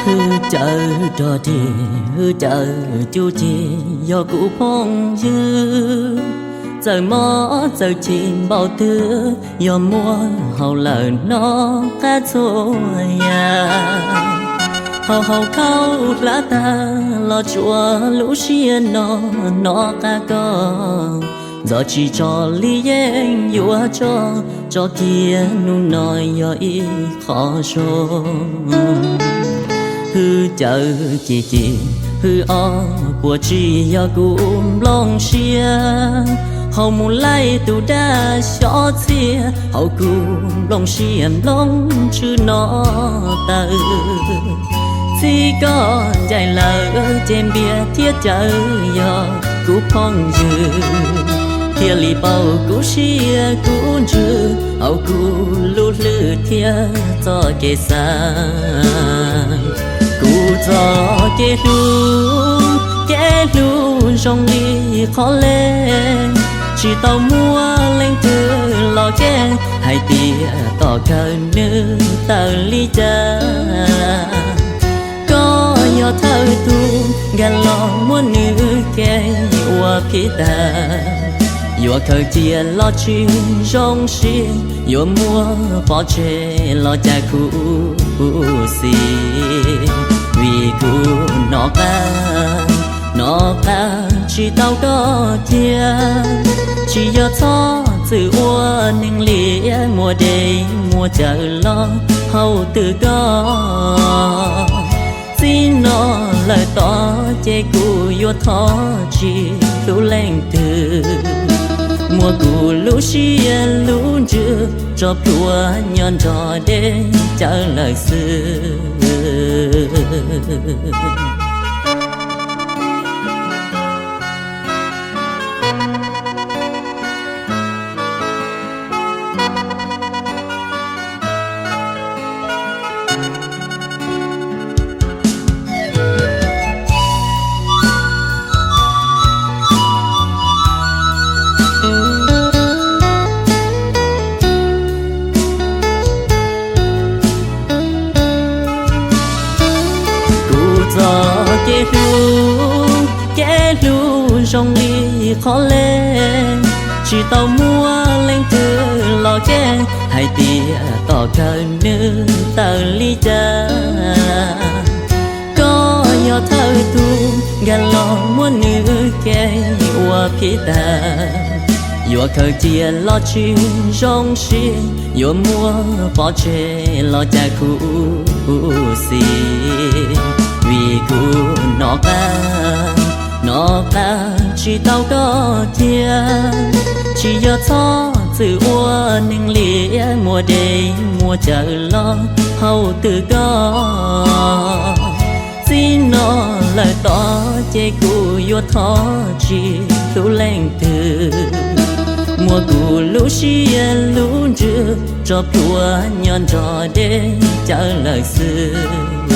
Hwj cawv rog dig, hwj cawv cuj ci, yog kuv phooj ywg. Txawm mob txawm chim npaum twg, yog muaj hauj lawm hnov qab txhua yam. Haus haus khaub hlab tag los tsuas lub siab no hnov qab koj. Ntxov tsis tso li yeej yuav tso, tso kiag hnub no yog ib qho zoo. Hwj cawv ci ci, hwj ob puas tsi, yog kuv nplooj siab. Haus mus laij tus dab xyob txhia, haus kuv nplooj siab nplooj tswb no tawm. Txij koj ncaim lawm ces npias thiab cawv yog kuv phooj ywg. Thiaj li pauj kuv siab kuv ntsws, haus kuv lub hlwb thiab txoj kev xav. Kuv txoj kev hlub, kev hlub zoo li qhov le, tsis tau muaj leej twg los ke hais tias tom kawg nws tawm li cas. Koj yog thawj tug nkag los muab nws kev ua phiv tag, yuav khaws cia los tsis zoo siab, yuav muab pov tseg los cas kuv xis. Vim kuv hnov qab, hnov qab tsis tau koj cia, tsis yog txhob txwm ua neeg liam muaj dej muaj cawv los haus twg koj. Txij no lawm tod ces kuv yuav thov tsis hlub leej twg, muab kuv lub siab lub ntsws tso plhuav nyob nrog dej cawv lawm xwb. Kuv txoj kev hlub, kev hlub zoo li qhov le, tsis tau muaj leej twg los ke hais tias tom kawg nws tawm li cas. Koj yog thawj tug nkag los muab nws kev ua phiv tag, yuav khaws cia los tsis zoo siab, yuav muab pov tseg los cas kuv xis. Vim kuv hnov qab, hnov qab tsis tau koj cia, tsis yog txhob txwm ua neeg liam muaj dej muaj cawv los haus twg koj. Txij no lawm tod ces kuv yuav thov tsis hlub leej twg, muab kuv lub siab lub ntsws tso plhuav nyob nrog dej cawv lawm xwb.